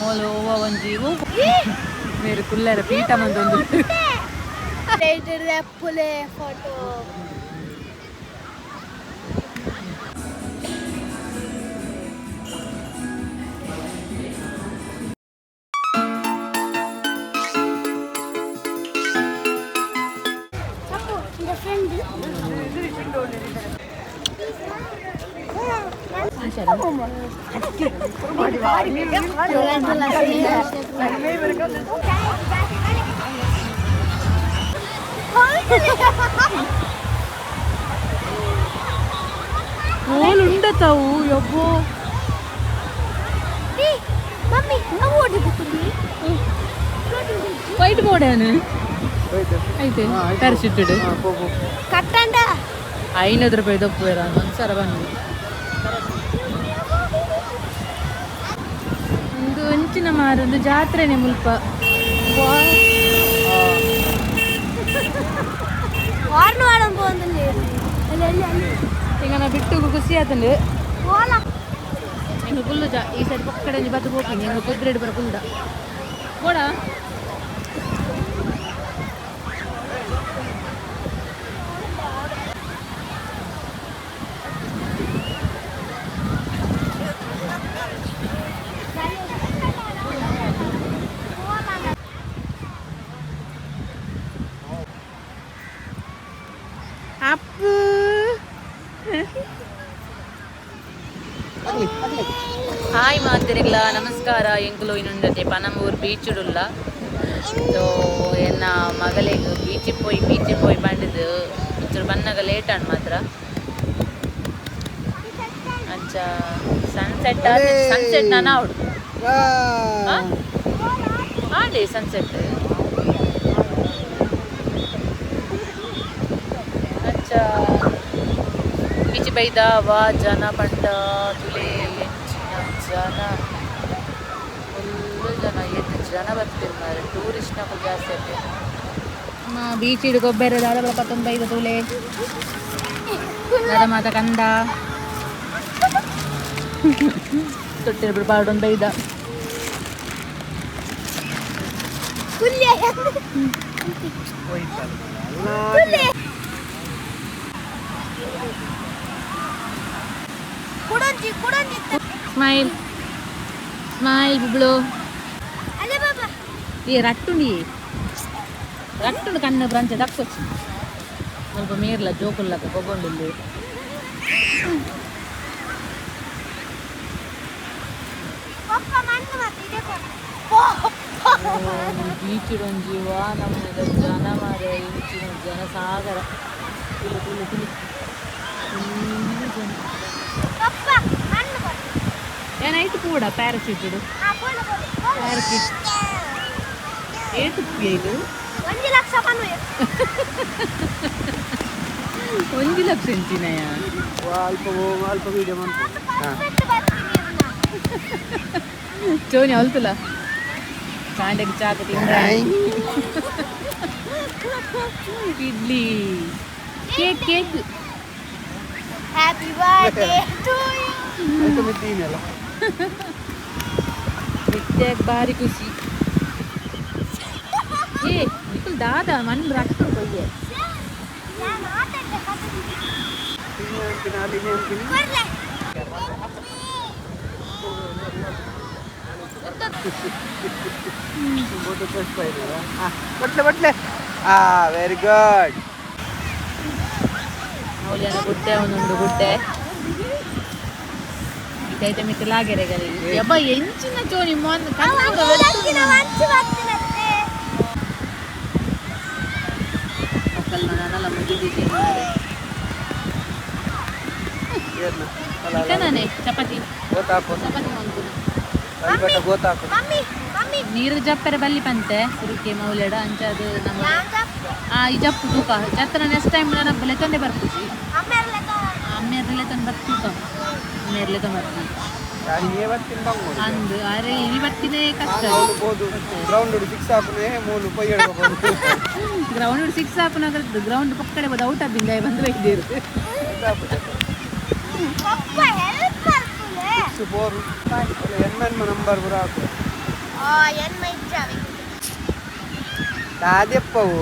ಮೂಲು ಹೂವ ಒಂಜಿ ಮೇರು ಕುಲ್ಲರ ಪೀಠ ಮಂದೊಂದು ಫೋಟೋ. ಓಲು ಉಂಡತಾವು ಯಬ್ಬೋ. ವೈಟ್ ಬೋರ್ಡ್ ಐತೆ ಪ್ಯಾರಾಶೂಟ್ ಕಟ್ಟಂಡ 500 ರೂಪಾಯಿ ದಪ್ಪು ಒಂದ್ಸರ ಬಂದು ಒಂದು ಒಂಚಿನ ಮಾರೊಂದು ಜಾತ್ರೆನೆ ಮುಲ್ಪ. ವಾರ್ನ್ ವಾಡಂಬ ಒಂದಲ್ಲಿ ಅಲ್ಲಿ ಅಲ್ಲಿ. ಈಗ ನಾ ಬಿಟ್ಟು ಖುಷಿ ಆತಂಡು. ಓಲ. ಎಂಗ್ ಕುಲ್ಲು ಜಾ ಈ ಸೈಡ್ ಪಕ್ಕಡೆ ಒಂಜಿ ಬತ್ತು ಪೋಪಿನಿ ಎಂಗ್ ಕುದ್ರೆಡ್ ಬರ ಕುಲ್ದ ಬೋಡ. ಅಪ್ಪು. ಹಾಯ್ ಮಾತಿರಿಗ್ಲ ನಮಸ್ಕಾರ. ಎಂಕುಲು ಇನ್ನುಂಡತೆ ಪನಂಬೂರ್ ಬೀಚುಡುಲ್ಲ. ಸೊ ಎನ್ನ ಮಗಲಿಗೆ ಬೀಚಿಗೆ ಪೋಯಿ ಬೀಚಿಗೆ ಪೋಯಿ ಬಂಡಿದ್ದು ಒಂಚೂರು ಬನ್ನಗ ಲೇಟ್ ಆಂಡ್ ಮಾತ್ರ. ಅಂಚ ಸನ್ಸೆಟ್ ಸನ್ಸೆಟ್ ನಾನು ಅವಡು ಆಂಡಿ ಸನ್ಸೆಟ್. ಅಂಚ ಬೀಚ್ ಬೈದ ವಾ ಜನ ಪಂಡ ತುಲೆ ಎಂಚಿನ ಜನ, ಫುಲ್ಲು ಜನ, ಎದ್ದು ಜನ ಬರ್ತಿರ್ ಮಾರೆ. ಟೂರಿಸ್ಟ್ನಕುಲು ಜಾಸ್ತಿ ಆಪೆರ್. ಬೀಚ್ ಇಡು ಗೊಬ್ಬರ ದಾದ ಪತ್ತೊಂದು ಬೈದ ತುಲೆ ದಾದ ಮಾತ ಕಂದ ತೊಟ್ಟಿರ ಪಾಡೊಂದು ಬೈದ. ಕುಲ್ಲೆ ಕುಲ್ಲೆ ಕುಡಂಜಿ ಕುಡಂಜಿ. ಸ್ಮೈಲ್ ಸ್ಮೈಲ್ ಬುಬ್ಳು. ಅಲೆ ಬಾಬಾ. ಈ ರಟ್ಟುಂಡಿ ರಟ್ಟುಂಡು ಕಣ್ಣು ಬ್ರಂಚ ದಕ್ಕೊಚ್ಚಿ ಸ್ವಲ್ಪ ಮೀರ್ಲ ಜೋಕುಲ್ಲಕ ಗೊಬ್ಬೊಂಡುಲ್ಲು. ಪಪ್ಪ ಮಣ್ಣು ಮತ್ತೆ ಇದೆ ಕೊಡು. ಬೀಚ್ ಒಂಜಿ ವಾ ನಮೂನೆದ ಜನ ಮಾರೆ, ಇಂಚಿನ ಜನ ಸಾಗರ. ತುಲು ತುಲು ತುಲು ಫುಲ್ಲು ಜನ. ಪಪ್ಪ ಮಣ್ಣು ಕೊಡು. ಏನಾಯ್ತು ಕೂಡ ಪ್ಯಾರಾಶೂಟ್. ಆ ಬೋಲ ಬೋಲ. ಪ್ಯಾರಾಶೂಟ್ ಏತು ಇದು? 1 ಲಕ್ಷ ಪನ್ನುವೆ. 1 ಲಕ್ಷ ಇಂಚಿನಯ? ಅಲ್ಪ ಅಲ್ಪ ವೀಡಿಯೋ. ಪರ್ಫೆಕ್ಟ್ ಬರ್ತೀನಿ ಇವ್ನ. ಚೋನಿ ಅಲ್ತುಲ ಕಾಂಡೆಗೆ ಚಾಕ ತಿಂದ idli cake cake. Happy birthday to you. ಮಿತ್ತೀನಲ್ಲ. ನಿತ್ಯಕ್ಕೆ ಭಾರಿ ಖುಷಿ. ಏ ನಿಕುಲ್ ದಾದ ಮಣ್ಣು ರಟ್ಟು ಕೊಯ್ಯೆ. ನಾನು ಆಟ ಅಂಪಿನ. ಕೊಡ್ಲೆ. ಬಟ್ಲೆ ಬಟ್ಲೆ. ಆ ವೆರಿ ಗುಡ್. ಮೌಲ್ಯನ ಗುಡ್ಡೆ ಒಂದೊಂದು ಗುಡ್ಡೆ ಇದೈತೆ ಮಿತ್ತು ಲಾಗೆರೆ ಗಲಿ ಯಬ್ಬ ಎಂಚಿನ ಚೋನಿ ಮೊನ್ ಕಣ್ಣು. ವಂಚು ಬರ್ತೀನತ್ತೆ. ಒಕ್ಕಲ್ನ ನನಲ ಮುಗಿದಿದ್ದೀನಿ ಮಾರೆ. ನಾನೇ ಚಪಾತಿ. ಗೋತಾಕು. ಚಪಾತಿ ಮಂಕುನ. ಅಲ್ಬಟ್ಟ ಗೋತಾಕು. Mummy mummy. ನೀರು ಜಪ್ಪರೆ ಬಲ್ಲಿ ಪಂತೆ ಸುರುಕೆ ಮೌಲ್ಯಡ ಅಂಚ ಅದು ನಮ್ಮ ಯಾನ್ ಜಪ್ಪು. ಆ ಈ ಜಪ್ಪು ತೂಕ ಜತ್ರ ನೆಕ್ಸ್ಟ್ ಟೈಮ್ ನಾನು ಲೆತ್ತೊಂದೇ ಬರ್ಪುಜಿ. ಅಮ್ಮೆರ್ಲೆ. ಅಮ್ಮೇರ್ಲೆ ತಂದು ಬರ್ತು, ಅಮ್ಮೇರ್ಲೆ ತಂದು ಬರ್ತೀನಿ. ನೀ ಬರ್ತೀನಿ ಬಂಗು. ಅಂದು ಅರೆ ಈ ಬರ್ತಿನೇ ಕಷ್ಟ. ಬೋದು ಗ್ರೌಂಡ್ ಫಿಕ್ಸ್ ಹಾಕುನೆ ಮೂಲು ಪೈ ಹೇಳ್ಬೋದು. ಗ್ರೌಂಡ್ ಸಿಕ್ಸ್ ಹಾಕುನಾಗ ಗ್ರೌಂಡ್ ಪಕ್ಕಡೆ ಬೋದು ಔಟ್ ಆಪಿಂದ ಬಂದು ಬೈದಿರು. ಪಪ್ಪ ಹೆಲ್ಪ್ ಮಾಡ್ತುಲೆ. ಸಿಕ್ಸ್ ಫೋರ್ ಎನ್ ಎನ್ ನಂಬರ್ ಪೂರ ಹಾಕು. ದಾದೆಪ್ಪವು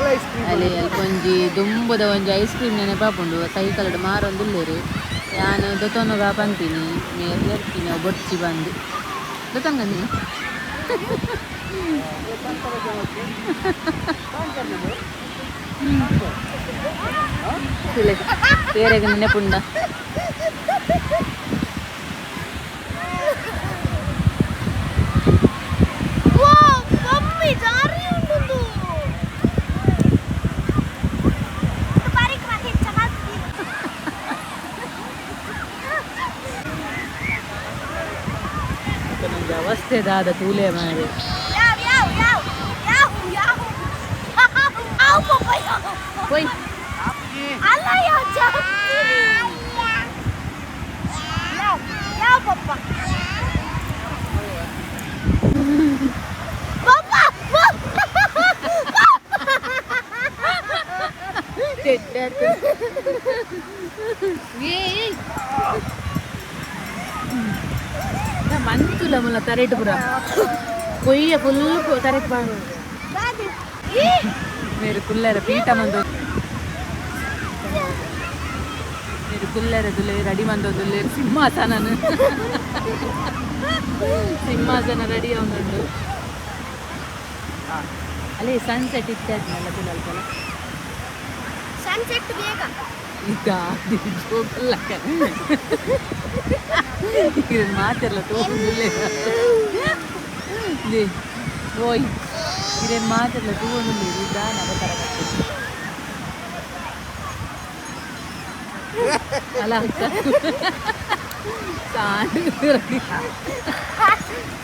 ಐಸ್ ಕ್ರೀಮ್ ಅಲ್ಲಿ ಅಲ್ಪೊಂಜಿ ದುಂಬುದ ಒಂಜಿ ಐಸ್ ಕ್ರೀಮ್ ನೆನಪಾಪುಂಡು ಸೈಕಲ್ ಮಾರೊಂದುಲ್ಲೆರ್ ಯಾನ್ ದೊತೊನುಗ ಪಂತೀನಿ ಮೇರ್ ನೆರ್ಪಿನಿ ಅವು ಬೊರ್ಚಿ ಬಂದು ದೊತೊಂಗಂದಿ ಬೇರೆಗ್ ನೆನಪುಂಡ ಮಮ್ಮಿ ಜಾರಿ ಉಂಟು ಬಾರಿಕ್ ಮಾತೆ ಚಮಾತಿ ಅವಸ್ಥೆ ದಾದ ತೂಲೆ ಮಾರೆ ಯಾವ ಯಾವ ಯಾವ ಯಾವ ಯಾವ ಯಾವ ಪಪ್ಪ ಯಾವ ಪೋಯ್ ಅಲ್ಲ ಯಾವ ಯಾವ ಯಾವ ಪಪ್ಪ ಪಪ್ಪ ಮಂತುಲ ಮುಲ್ಲ ತರೆಟ್ ಪುರ ಕೊಯ್ಯ ಫುಲ್ ತರೆಟ್ ಪಾಡು ಮೇರು ಕುಲ್ಲರ ಪೀಠ ಮಂದು ಮೇರು ಕುಲ್ಲರ ದುಲೆ ರೆಡಿ ಮಂದೊಂದುಲ್ಲೆ ಸಿಂಹಾಸನನು ಸಿಂಹಾಸನ ರೆಡಿ ಅವನುಂಡು ಅಲ್ಲಿ ಸನ್ಸೆಟ್ ಇತ್ತಾದ್ನಲ್ಲ ತುಲಲ್ಪಲ ಸನ್ಸೆಟ್ ಬೇಗ ಜೋಕಲ್ಲ ಮಾತೆಲ್ಲ ತೂಕೊಂದುಲ್ಲೆ ಓಯ್ ಇರೇನು ಮಾತೆಲ್ಲ ತೂಕೊಂದುಲ್ಲೆ ನಿಧಾನ ಅವತಾರ ಅಲ್ಲ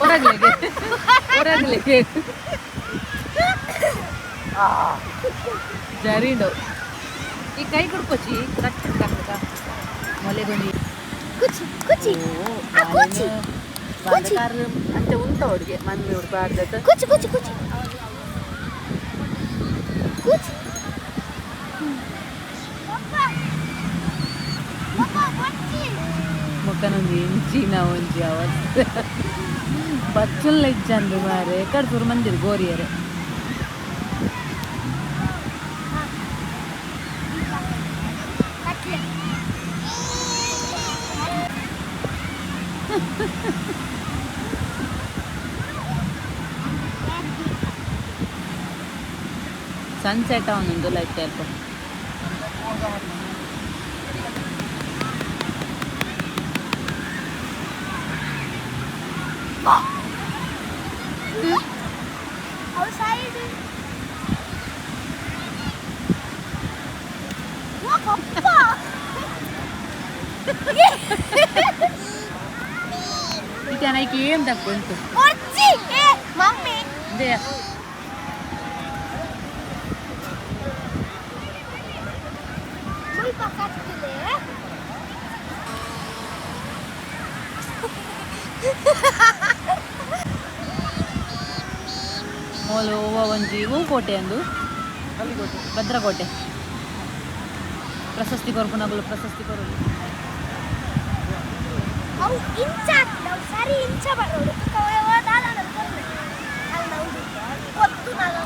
ಹೊರಗ್ಲೆಗೆ ಹೊರಗ್ಲೆಗೆ ಜರಿಂಡು ಈ ಕೈ ಕುಡ್ಕೊಚಿ ಕಚ್ಚ ಕಕ್ಕ ಮೊಲೆಗೊಂದು ಕುಚಿ ಕುಚಿ ಆ, ಕುಚಿ. ಕುಚಿ. ಅಂಚೆ ಉಂಟ ಹುಡುಗೆ ಮಂದಿ ಉಡ್ಬಾರ್ದತ್ತ ಕುಚಿ ಕುಚಿ ಕುಚಿ ಕುಚಿ ಪಪ್ಪ ಪಪ್ಪ ಬಚ್ಚಿ ಮೊಕ್ಕನೊಂದು ಇಂಚಿನ ಒಂಜಿ ಅವಸ್ಥೆ ಬಚ್ಚುಲ್ಲ ಇಜ್ಜಂದು ಮಾರೆ ಕಡ್ಸೂರು ಮಂದಿರ್ ಗೋರಿಯರೆ ಕಟ್ಲೆ ಸನ್ಸೆಟ್ ಅವನೊಂದು ಲೈಟ್ ಅಲ್ಪ ಔಟ್ಸೈಡ್ ವಾ ಪಪ್ಪ ಇತ್ತೆ ಏನ್ ತಕ್ಕೊಂತು ಬಚ್ಚಿ ಏ ಮಮ್ಮಿ they ಮುಲ್ಪ ಕಟ್ಲೆ ಮೂಲು ಹೂವ ಒಂಜಿ ಹೂ ಕೋಟೆ ಅಂದು ಭದ್ರಕೋಟೆ ಪ್ರಶಸ್ತಿ ಕೊರ್ಪುನಗುಲು ಪ್ರಶಸ್ತಿ ಕೊರಲು ಅವು ಇಂಚ ಹಾಕಿಲ್ಲ ಅವು ಸರಿ ಇಂಚ ಬರೋಡು ದಾಲ ಅಲ್ಲ ಗೊತ್ತು ನಾಲ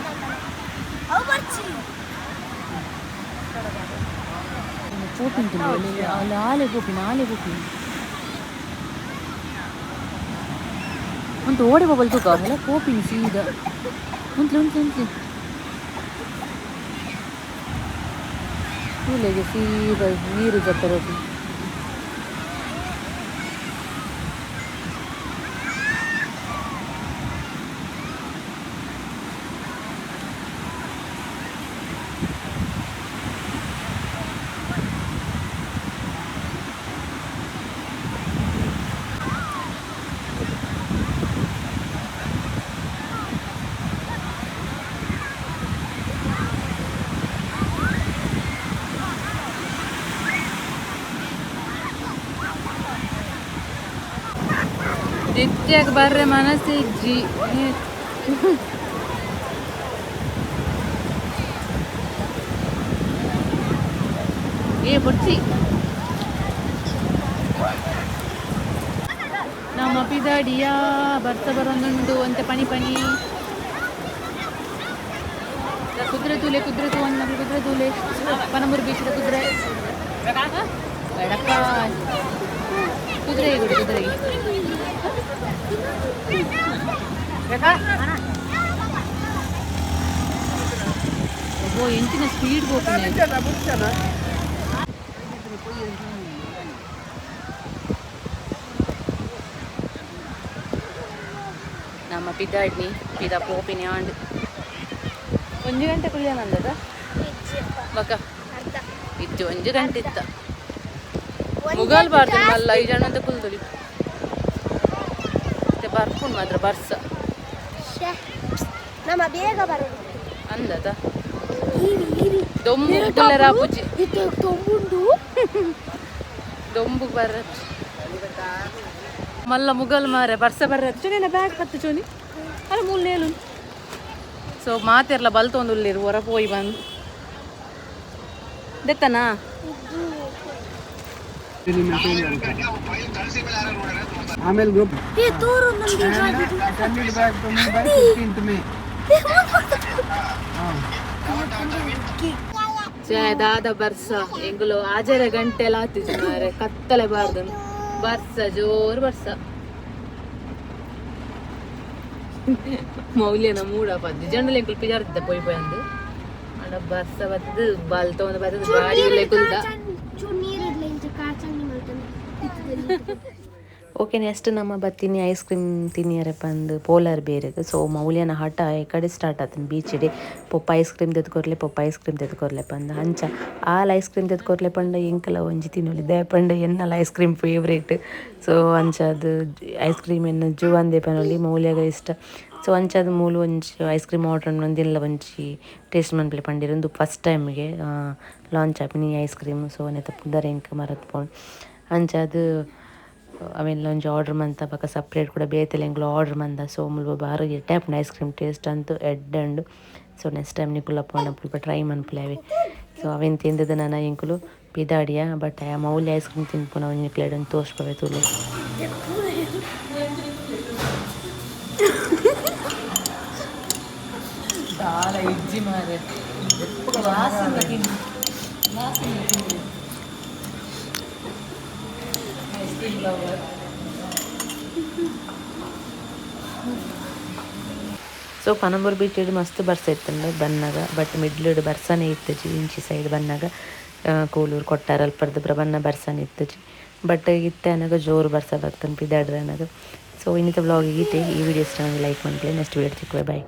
ಅವು ಬರ್ಚಿ ಪೋಪಿಂಟು ಅಲ್ಲಿ ಆಲೆ ಪೋಪಿನ ಆಲೆ ಪೋಪಿನ ಒಂದು ಓಡಿ ಬಬಲ್ ತೂಕ ಅಲ್ಲ ಪೋಪಿನ ಸೀದಾ ಉಂತ್ಲೆ ಉಂತ್ಲೆ ಉಂತ್ಲೆ ತೂಲೆಗೆ ಸೀದಾ ನೀರು ಜತ್ತರೋದು ನಿತ್ಯಕ್ಕೆ ಬರ್ರೆ ಮನಸ್ಸಿಜ್ಜಿ ಏ ಬುಡ್ಚಿ ಪಿದಾಡಿಯಾ ಬರ್ಸ ಬರೊಂದುಂಡು ಅಂತೆ ಪನಿ ಪನಿ. ಕುದುರೆ ತೂಲೆ, ಕುದುರೆ ತೂವೊಂದು, ಕುದುರೆ ತೂಲೆ. ಪನಂಬೂರು ಬೀಚದ ಕುದುರೆ. ಬೇಡಪ್ಪ, ಕುದುರೆ ಗುಡು ಕುದುರೆ. ಓ, ಎಂಚಿನ ಸ್ಪೀಡ್ ಪೋಪುನೆ! ನಮ್ಮ ಪಿದಾಡ್ನಿ ಪಿದ ಪೋಪಿನಿ ಆಂಡ್. 1 ಗಂಟೆ ಕುಳ್ಳಿಯನಂದದ ಬಕ. ಅರ್ಧ. ಇಜ್ಜು, 1 ಗಂಟೆ ಇತ್ತ. ಮುಗಲ್ ಬಾರ್ದು ಮಲ್ಲ 5 ಜನ ಅಂತ ಕುಲ್ದೊಲಿ. ಮತ್ತೆ ಬರ್ಪುಂಡು ಮಾತ್ರ ಬರ್ಸ. ಶ್ಯೆ. ನಮ್ಮ ಬೇಗ ಬರೋದು. ಅಂದದ. ಈರಿ ಈರಿ. ದೊಂಬು ಕುಲ್ಲೆರ ಆಪುಜಿ. ಇದು ತೊಂಬುಂಡು. ದೊಂಬು ಬರ್ರ ಮಲ್ಲ ಮುಗಲ್ ಮಾರೆ, ಬರ್ಸ ಬರ್ರ. ಚೋನಿ, ಬ್ಯಾಗ್ ಪತ್ತು ಚೋನಿ. ಅಲ್ಲ, ಮೂಲ ನೇಲು. ಸೊ ಮಾತೆರ್ಲ ಬಲ್ತೊಂದು ಉಲ್ಲೇರು. ಹೊರ ಪೋಯಿ ಬಂದು ದೆತ್ತನಾ? ಆಮೇಲೆ ಗ್ರೂಪ್. ಏ, ತೋರು ನಮ್ಗೆ. Send it back to me by 15th May. ದಾದ ಬರ್ಸ! ಎಂಗುಲು ಆಜರ ಗಂಟೆ ಎಲ್ಲ ಆತಿಜಿ ಮಾರೆ. ಕತ್ತಲೆ ಬಾರ್ದು, ಬರ್ಸ, ಜೋರು ಬರ್ಸ. ಮೌಲ್ಯನ ಮೂಡ ಪದ್ದು ಜನಲ. ಎಂಕುಲು ಪಿಜಾರ್ತಿದ್ದ ಪೋಯಿ ಪೋಯಿ ಅಂದು. ಅಂಡ ಬರ್ಸ ಬತ್ತದು, ಬಲ್ತೊಂದು ಬತ್ತದು, ಗಾಡಿ ಉಲ್ಲೆ ಕುಲ್ದ. ಚೂರು ನೀರು ಇಡ್ಲಿ ಇಂಚ ಕಾರ್ಚಂಡಿ ಮಲ್ತಂದು. ಓಕೆ, ನೆಕ್ಸ್ಟ್ ನಮ್ಮ ಬತ್ತೀನಿ ಐಸ್ ಕ್ರೀಮ್ ತಿನ್ನಿಯರೆ ಪಂದು ಪೋಲಾರ್ ಬೇರೆಗ್. ಸೊ ಮೌಲ್ಯನ ಹಠ ಈ ಕಡೆ ಸ್ಟಾರ್ಟ್ ಆತನ ಬೀಚಿಡೆ, ಪೊಪ್ಪ ಐಸ್ ಕ್ರೀಮ್ ತೆತ್ಕೊರ್ಲೆ, ಪೊಪ್ಪ ಐಸ್ ಕ್ರೀಮ್ ತೆತ್ಕೊರ್ಲೆ ಪಂದ್. ಅಂಚ ಆಲ್ ಐಸ್ ಕ್ರೀಮ್ ತೆತ್ಕೊರ್ಲೆ ಪಂಡ ಎಂಕಲ ಒಂಜಿ ತಿನ್ನೊಲಿ. ದಾಯೆ ಪಂಡ ಎನ್ನಲ ಐಸ್ ಕ್ರೀಮ್ ಫೇವ್ರೇಟ್. ಸೊ ಅಂಚ ಅದು ಐಸ್ ಕ್ರೀಮ್ ಎನ್ನ ಜುವಂದೆ ಪನೊಲಿ, ಮೌಲ್ಯಗ ಇಷ್ಟ. ಸೊ ಅಂಚಾದ್ ಮೂಲು ಒಂಜಿ ಐಸ್ ಕ್ರೀಮ್ ಆರ್ಡರ್ ಒಂದಿಲ್ಲ, ಒಂಜಿ ಟೇಸ್ಟ್ ಮನ್ಪುಲೆ ಪಂಡೆರ್. ಉಂದು ಫಸ್ಟ್ ಟೈಮ್ಗೆ ಲಾಂಚ್ ಆಪಿನಿ ಐಸ್ ಕ್ರೀಮ್. ಸೊ ನೆತ್ತ ಪುದರ್ ಎಂಕ್ ಮರತ್ ಪೋಂಡು. ಅಂಚಾದ್ ಅವೆನ್ಲ ಒಂಜಿ ಆರ್ಡರ್ ಮಂತ ಬೊಕ ಸಪ್ರೇಟ್ ಕೂಡ ಬೇತೆಲ ಎಂಕುಲು ಆರ್ಡರ್ ಮಂದ. ಸೊ ಮುಲ್ಪ ಬಾರಿ ಎಡ್ಡೆ ಆಪುಂಡು ಐಸ್ ಕ್ರೀಮ್, ಟೇಸ್ಟ್ ಅಂತೂ ಎಡ್ಡೆ ಉಂಡು. ಸೊ ನೆಕ್ಸ್ಟ್ ಟೈಮ್ ನಿಕುಲ ಪೋಂಡ ಮುಲ್ಪ ಟ್ರೈ ಮನ್ಪುಲೆ ಅವೆ. ಸೊ ಅವೆನ್ ತಿಂದದ ನನ ಎಂಕುಲು ಪಿದಾಡಿಯ. ಬಟ್ ಆ ಮೌಲ್ಯ ಐಸ್ ಕ್ರೀಮ್ ತಿನ್ಪುನ ಒಂಜಿ ಪ್ಲೇಟ್ ಒಂದು ತೋರ್ಸ್ಪವೆ, ತೂಲೆ. ದಾಲ ಇಜ್ಜಿ ಮಾರೆ. ಗ್ಲಾಸಿಂದ ತಿನ್ನು, ಗ್ಲಾಸಿಂದ ತಿನ್ನು. Ice cream lover. So Panambur beach ಮಸ್ತ್ ಬರ್ಸ ಇತ್ತುಂಡು ಬನ್ನಾಗ. ಬಟ್ ಮಿಡ್ಲುಡ್ ಬರ್ಸನೇ ಇತ್ತುಜಿ. ಇಂಚಿ ಸೈಡ್ ಬನ್ನಾಗ, ಕೂಲೂರು ಕೊಟ್ಟಾರ ಅಲ್ಪರ್ದು ಪೂರ ಬನ್ನ ಬರ್ಸನೆ ಇತ್ತುಜಿ. ಬಟ್ ಇತ್ತೆ ಅನಗ ಜೋರು ಬರ್ಸ ಬತ್ತನ್ ಪಿದಾಡ್ರೆ ಅನಗ. ಸೊ ಇನ್ನಿತ ವ್ಲಾಗ್ ಈತೆ. ಈ ವಿಡಿಯೋ ಇಷ್ಟ ಲೈಕ್ ಮನ್ಪುಲೆ. ನೆಕ್ಸ್ಟ್ ವಿಡಿಯೋ ತಿಕ್ಕುವೆ, ಬಾಯ್.